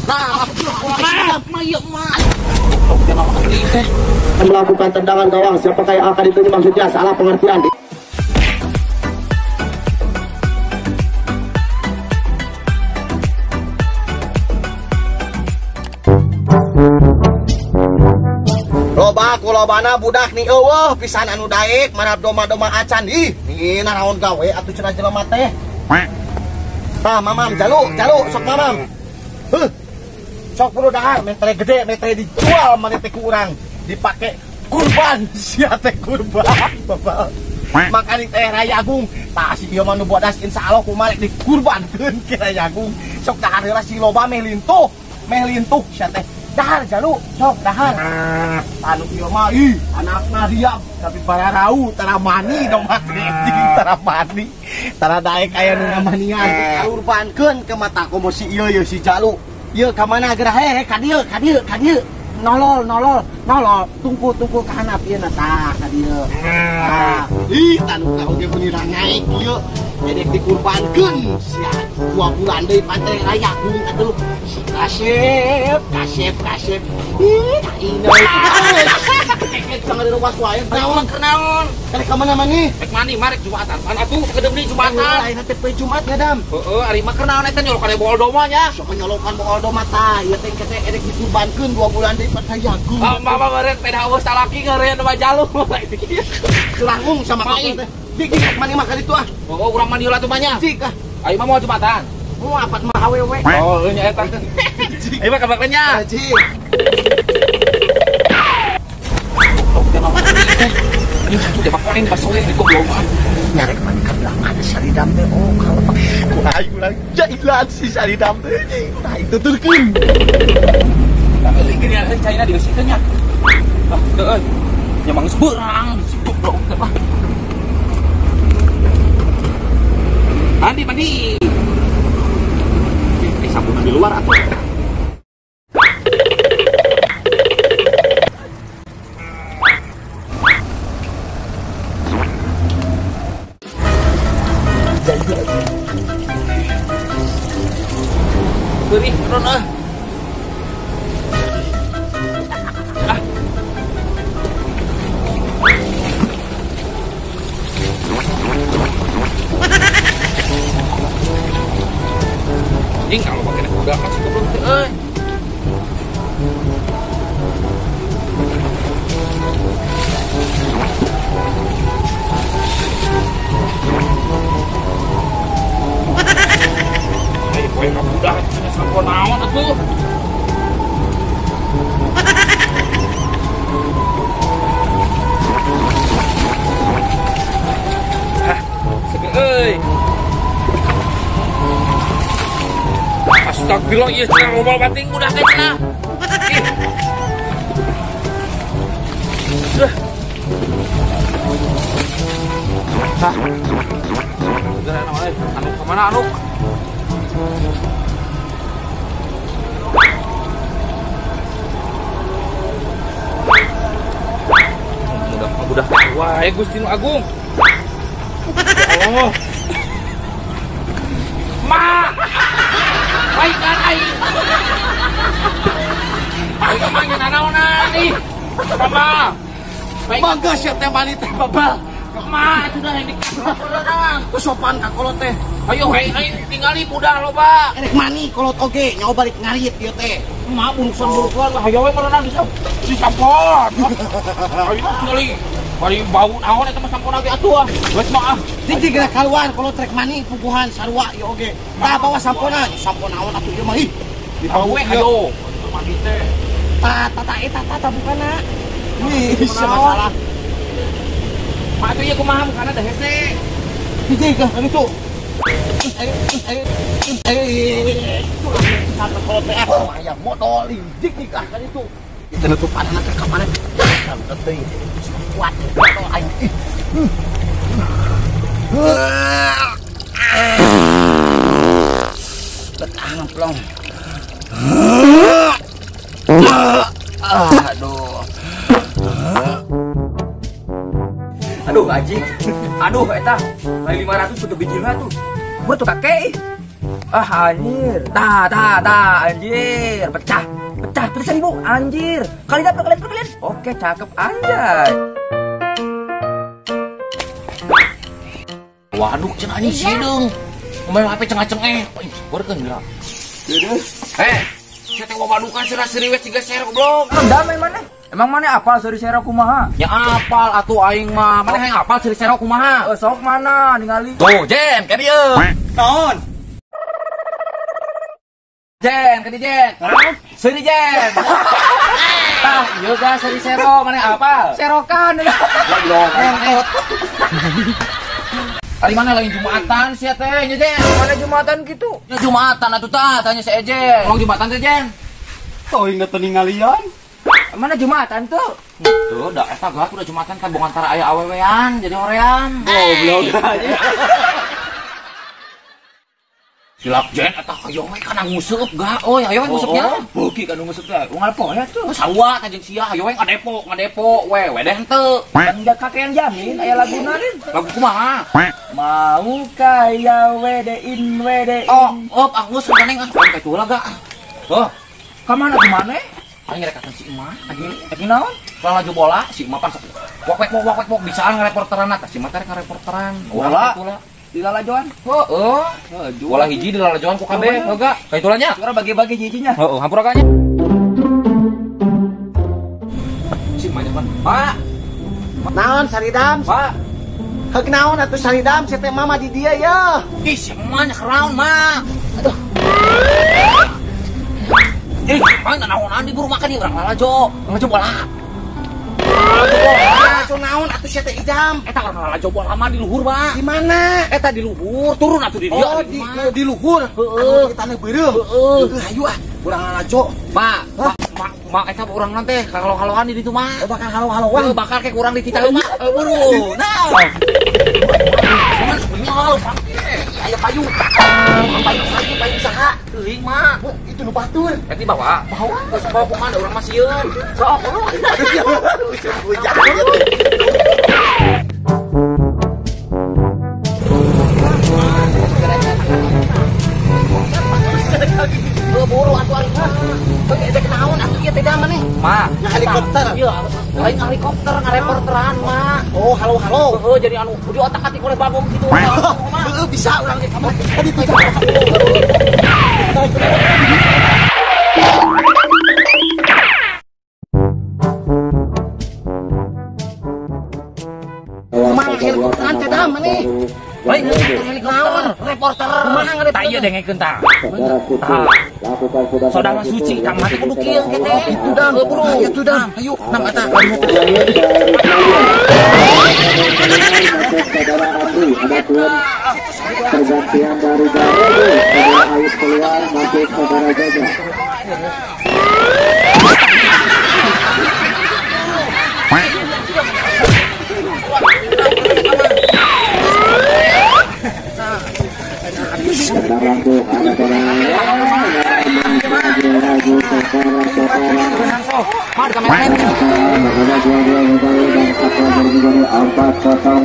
Nah, mah. Melakukan tendangan gawang, siapakah yang akan dituju maksudnya salah pengertian. Loba kulobana budak nih eueuh pisan anu daek marab doma-doma acan ih nih naraon gawe atuh cenah jelema teh. Tah mamam jalu jalu sok mamam. Heuh. Sok perlu dahar metre gede metre dijual maneh teh ku urang dipake kurban sia teh kurban bapak. Makani teh Raya Agung tah si ieu mah nu bodas insyaallah kumaha rek dikurbankeun ke Raya Agung. Sok dahar heula si loba meh lintuh sia teh. Dahar jalu sok dahar. Anu ieu mah ih anakna diam tapi bararau tara mani doma teh tara mani. Tara daek aya nu ngamanian kurbankeun ke mata komo si ieu ye si jalu. Ieu ka mana geura he ka dieu ka dieu ka dieu. Nolol nolol nolol tungku tungku ka handap ieu na tah ka dieu. Tah ih tanu ka oge meuni rangaek ieu. Edek dikurbankeun sia 2 bulan deui pantai Raya Agung atuh. Si kasep kasep kasep. Ih ina. Sangat diruas wae. Naon keur naon? Karek ka mana mani? Rek mani marek Jumatan. Pan atuh sakedep deui Jumatan. Lain teh poe Jumat ngadam. Heeh, ari mah keur naon eta nyolokan bool doma nya. Sok nyolokan bool doma tah. Ieu teh teh edek dikurbankeun 2 bulan deui pantai Raya Agung. Oh, mama meureun peda eueuh salaki ngeureun mah jalu. Selanggung sama kamu teh. Dik dik mani mah ka ditu ah. Oh, urang mandi heula tuh mah nya. Cik ah. Ayo mah mau Jumatan. Mau apat mah awewe. Oh, nya eta. Ayo mah kabakeun nya. Cik. Ini satu tembak paling basoin di goblok. Nyarek mani ka belah mana Saridam teh. Oh, kalau ku aing urang jailan si Saridam teh. Ku aing tuturkeun. Euy, gini euy caina digeusikeun nya. Ah, teu euy. Nya mah geus beurang si goblok teh mah. Mandi mandi. Sabun di luar atuh. Beri, ron ah. Ah. Ini kalau pakai kuda kan sih goblok teh euy. Ayo poe ka budak cenah sampon naon atuh. Hah, seger euy. Astagfirullah, ieu cenah loba bating budak teh cenah. Ih. Hah. Geura naon euy? Anu ka mana anu? Budak wae Gusti Nu Agung. Ya Allah. Ma. Baik kan aing. Aing mah nanaonan ih. Mama. Baik. Mangga sia teh mani teh babal. Ma, atuh dah yang dikasopan. Sopan ka kolot teh. Ayo hei aing tingali budak loba. Erek mani kolot oge nyawa balik ngarit ieu teh. Ma buruksan buruksan hayo we meureunan disampon. Ayo tingali. Bari bau naon eta mah sampon oge atuh ah. Geus mah ah. Cik geura kaluar kolot rek mani puguhan sarua ieu oge. Tah bawa sampona, sampon naon atuh ieu mah ih. Dibawa we hayo. Mandi teh. Tah tah eta tah bukana. Ih, masalah. Mak atuh ieu kumaha mukana teh hese. Hiji kah kan itu. Sampai kolot teh ah aya modal lijik nih kah kan itu. Itu nutupan anak ke mana? Sampai kuat modal aing. Betah ngeplong. Aduh. Aduh anjing. Aduh eta. Lain 500 tuh bijilna tuh. Gua tuh kakek. Ah anjir. Tah tah tah anjir. Pecah. Pecah pecah 1000 anjir. Kali dapat kalian. Oke, cakep anjay. Waduh, cenah anjing sideung. Ngomel HP cengah-cengeh. Borkeun geura. Eh, sia teh wawadukan cenah seuri we siga ser goblok. Damai mana? Emang mana apal seuri sero kumaha? Ya apal atuh aing mah. Mana hayang apal seuri sero kumaha? Sok mana ningali. Tuh, Jen, ka dieu. Naon? Jen, ka dieu Jen. Seuri Jen. Tah, ieu ga seuri sero, mana apal? Serokan. Goblok. Ari mana lain Jumatan sia teh nya Jen? Mana Jumatan gitu? Ya Jumatan atuh tah, tanya si Ejen. Ulang Jumatan teh Jen. Teuing da teu ningalian. Mana Jumatan tuh? Tuh, da eta gak udah Jumatan kan bong antara aya awewean jadi hoream. Goblok aja. Silap Jen eta hoyong we kana nguseup ga euy, hayo we ngusupnya. Beuki kana nguseup teh. Unggal poe tuh. Sarua ka jeung sia hayo we ngadepo we we deh henteu. Kan kakean jamin aya laguna rin. Lagu kumaha? Mau kaya wedein wedein. Oh, op ah geus ganeng ah ka lah ga. Oh, ka mana tuh maneh? Aing rek si Imah, anjing. Rek naon? Lalajo bola si Imah pan sok wok wok wok wok bisaan ngareporteran tah si Imah teh ngareporteran. Bola. Di lalajoan. Heeh. Bola hiji di lalajoan ku kabeh, heuh ga? Ka itulah nya. Urang bagi-bagi hijinya. Heeh, hampura ka nya. Si Imah pan. Pak. Naon Saridam? Pak. Heuk naon atuh Saridam sia teh mama di dieu ya. Ih, si Imah nya keraun mah. Aduh. Ih, mana naonan di buru makan di urang lalajo. Lalajo bola. Lalajo bola. Lalajo naon atuh sia teh Ijam? Eta urang lalajo bola mah di luhur, Pak. Di mana? Eta di luhur, turun atuh di dieu. Oh, di luhur. Heeh. Di tanah beureum. Heeh. Hayu ah, urang lalajo. Pak, mak eta urang teh halo-haloan di ditu mah. Oh, bakal halo-haloan. Heuh, bakal kayak urang di titah mah. Buru. Nah. Cuman sebenyol, pangke. Aya payu. Payu saha, payu saha. Teuing mah. Itu nu batur. Eta dibawa. Bawa. Geus bawa kumaha urang mah sieun. Sok. Buru atuh ari mah. Eta naon atuh ieu teh maneh? Ma, helikopter. Iya, lain helikopter ngareporteran mah. Oh, halo-halo. Heeh, jadi anu di otak-atik oleh bagong gitu. Heeh, bisa urang ge ka mana. Tadi tuh. Kumaha helikopteran teh dah maneh? Lain helikopter, reporter. Kumaha ngareporter? Tah ieu dengekeun tah. Saudara suci kang mati kudu kieu ke teh. Itu dah, buru. Itu dah. Ayo, nam eta. Saudara Andri, ada tuan pergantian dari Garuda, saudara Ayus keluar, masuk saudara Jaja. Sebentar langsung ada orang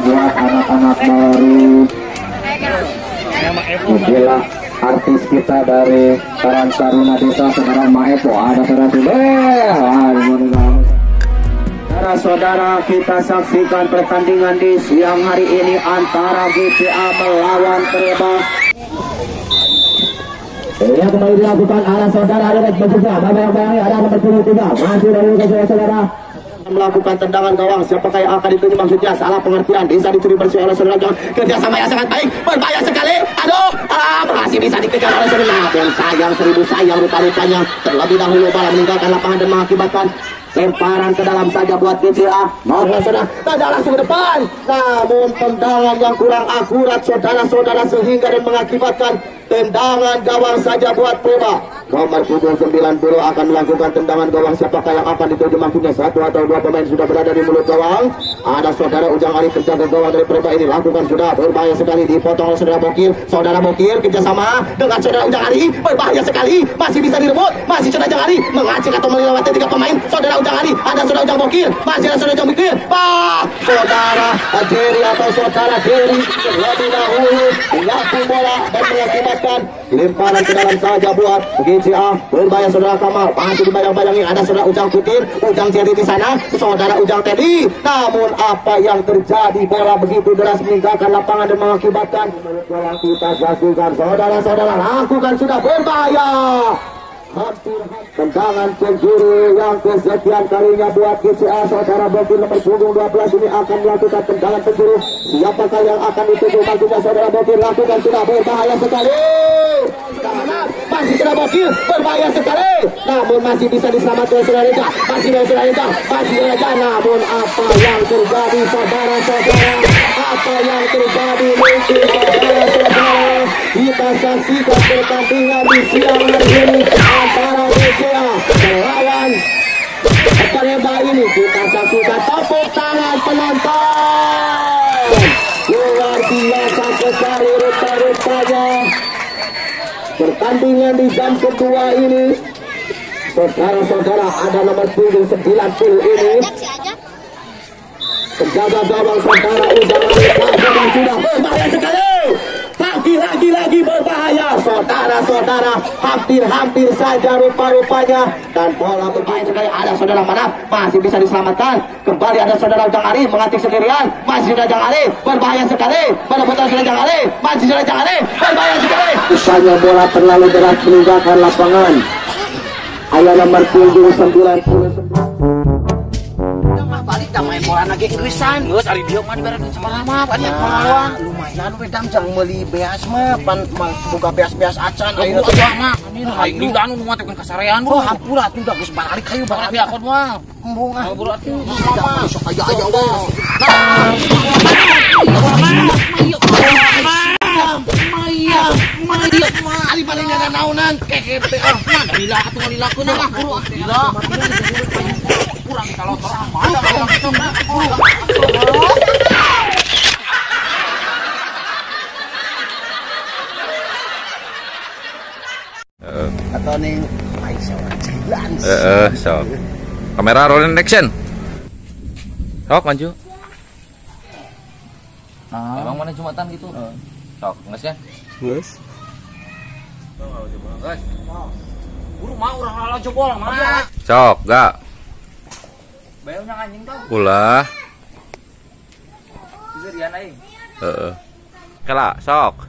buat anak-anak baru. Inilah artis kita dari Karang Taruna Desa Saudara Maepo. Ada saudara-saudara, kita saksikan pertandingan di siang hari ini antara GCA melawan Preba. Ya, kembali dilakukan arah saudara ada bekerja, bayang-bayangnya ada nomor 23 masih dari saudara melakukan tendangan gawang. Siapakah yang akan dituju? Maksudnya salah pengertian, bisa dicuri bersih oleh saudara John. Kerjasama yang sangat baik, berbahaya sekali. Aduh, masih bisa dikejar oleh saudara. Namun sayang seribu sayang, rupa-rupanya terlebih dahulu bola meninggalkan lapangan dan mengakibatkan lemparan ke dalam saja buat GCA. Mau saudara, tendang langsung ke depan. Namun tendangan yang kurang akurat saudara-saudara sehingga dan mengakibatkan tendangan gawang saja buat Preba. Nomor punggung 90 akan melakukan tendangan gawang. Siapakah yang akan dituju maksudnya? Satu atau dua pemain sudah berada di mulut gawang. Ada saudara Ujang Arif penjaga gawang dari Pereba ini. Lakukan sudah, berbahaya sekali, dipotong oleh saudara Bokir. Saudara Bokir kerjasama dengan saudara Ujang Ari, berbahaya sekali, masih bisa direbut. Masih saudara Ujang Ari mengacik atau melewati tiga pemain. Saudara Ujang Ari, ada saudara Ujang Bokir, masih ada saudara Ujang Bokir. Bah, saudara Jerry atau saudara Jerry lebih dahulu menyapu bola dan mengakibatkan lemparan ke dalam saja buat GCA. Berbahaya saudara Kamal, masih dibayang-bayangi. Ada saudara Ujang Kutir, Ujang Jerry di sana, saudara Ujang Teddy. Namun apa yang terjadi, bola begitu deras meninggalkan lapangan dan mengakibatkan bola kita saksikan. Saudara-saudara, lakukan sudah, berbahaya. Hampir tendangan penjuru yang kesekian kalinya buat GCA. Saudara Bokir nomor punggung 12 ini akan melakukan tendangan penjuru. Siapakah yang akan dituju maksudnya? Saudara Bokir, lakukan sudah, berbahaya sekali. Masih saudara Bokir, berbahaya sekali. Namun masih bisa diselamatkan saudara Reza. Masih dari saudara Reza, masih saudara Reza. Namun apa yang terjadi saudara-saudara? Apa yang terjadi mungkin saudara-saudara? Kita saksikan pertandingan di siang hari ini antara GCA melawan Pereba ini. Kita saksikan tepuk tangan penonton. Luar biasa sekali rupa-rupanya pertandingan di jam kedua ini. Saudara-saudara, ada nomor punggung 90 ini. Penjaga gawang saudara Ujang Ari sudah berbahaya sekali. Lagi-lagi berbahaya saudara-saudara, hampir-hampir saja rupa-rupanya. Dan bola berbahaya sekali. Ada saudara Manaf, masih bisa diselamatkan. Kembali ada saudara Ujang Ari mengatik sendirian. Masih saudara Ujang Ari, berbahaya sekali. Berebut saudara Ujang Ari, masih saudara Ujang Ari, berbahaya sekali. Misalnya bola terlalu deras meninggalkan lapangan. Ayah nomor punggung 99. Balik dah main bola lagi Inggrisan. Geus ari dieu mah dibere duit sabaraha mah banyak mah. Lumayan we dam jang meuli beas mah pan boga beas-beas acan ayeuna teh mah. Aing di anu nu mah teh kasarean bro. Hampura atuh da geus balik hayu balik akon mah. Embung ah. Buru atuh. Sok aya-aya we. Maya, ali paling nanaonan kehe teh ah. Lila atuh ngalilakeun lah buru ah. Lila. Kurang kalau torang mah. Atau ning jalan. So. Kamera rolling action. Sok maju. Nah. Emang mana Jumatan gitu? Sok, geus ya? Geus. Buru mah urang lala jebol mah. Sok, gak. Bayangnya anjing tau. Ulah. Sendirian aing. Heeh. Kela, sok.